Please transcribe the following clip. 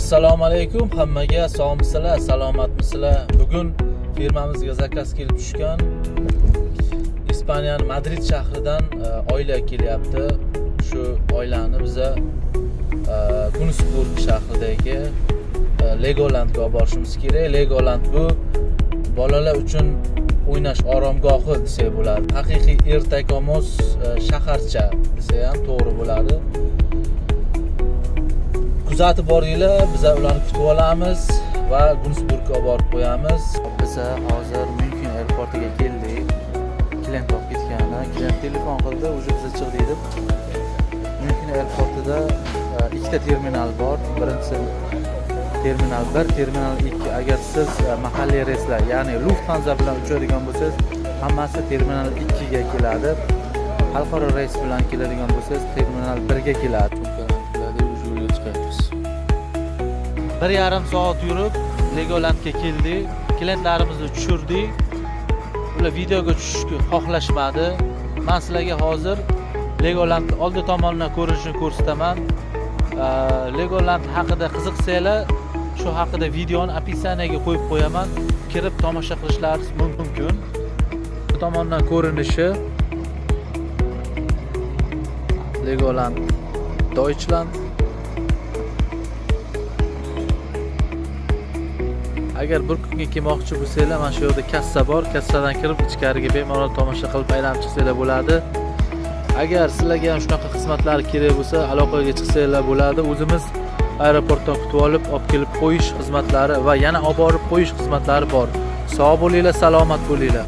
Assalomu alaykum hammaga, sog'misizlar, salomatmisizlar? Bugun firmamizga zakaz kelib tushgan. Ispaniyaning Madrid shahridan oila kelyapti. Shu oilani biza Gunsburg shahridagi Legolandga olib borishimiz kerak. Legoland bu bolalar uchun o'ynash oromgohi desak bo'ladi. Haqiqiy ertakomuz shaharcha desa ham to'g'ri bo'ladi. Kuzatib boringlar, biza ularni kutib olamiz va Gunsburgga olib borib qo'yamiz. Biza hozir Myunxen aeroportiga keldik. Klient olib ketgani, klient telefon qildi, уже biza chiqdik deb. Myunxen aeroportida ikkita terminal bor. Birinchisi terminal 1, terminal 2. Agar siz mahalliy reyslar, ya'ni Lufthansa bilan uchadigan bo'lsangiz, hammasi terminal 2 ga keladi. Xalqaro reys bilan keladigan bo'lsangiz, terminal 1 ga keladi. Уже yo'lga chiqyapmiz. 1,5 soat yurib Legolandga keldik. Klientlarimizni tushirdik. Ular videoga tushishga xohlashmadi. Men sizlarga hozir Legoland oldi tomonidan ko'rinishini ko'rsataman. Legoland haqida qiziqsanglar, shu haqida videoni описание ga qo'yib qo'yaman. Kirib tomosha qilishlaringiz mumkin. Bu tomondan ko'rinishi Legoland Deutschland. Agar bir kunga kelmoqchi bo'lsanglar, mana shu yerda kassa bor. Kassadan kirib ichkariga bemalol tomosha qilib aylanib chiqsanglar bo'ladi. Agar sizlarga ham shunaqa xizmatlar kerak bo'lsa, aloqaga chiqsanglar bo'ladi. O'zimiz aeroportdan kutib olib, olib kelib qo'yish xizmatlari va yana olib borib qo'yish xizmatlari bor. Sog' bo'linglar, salomat bo'linglar.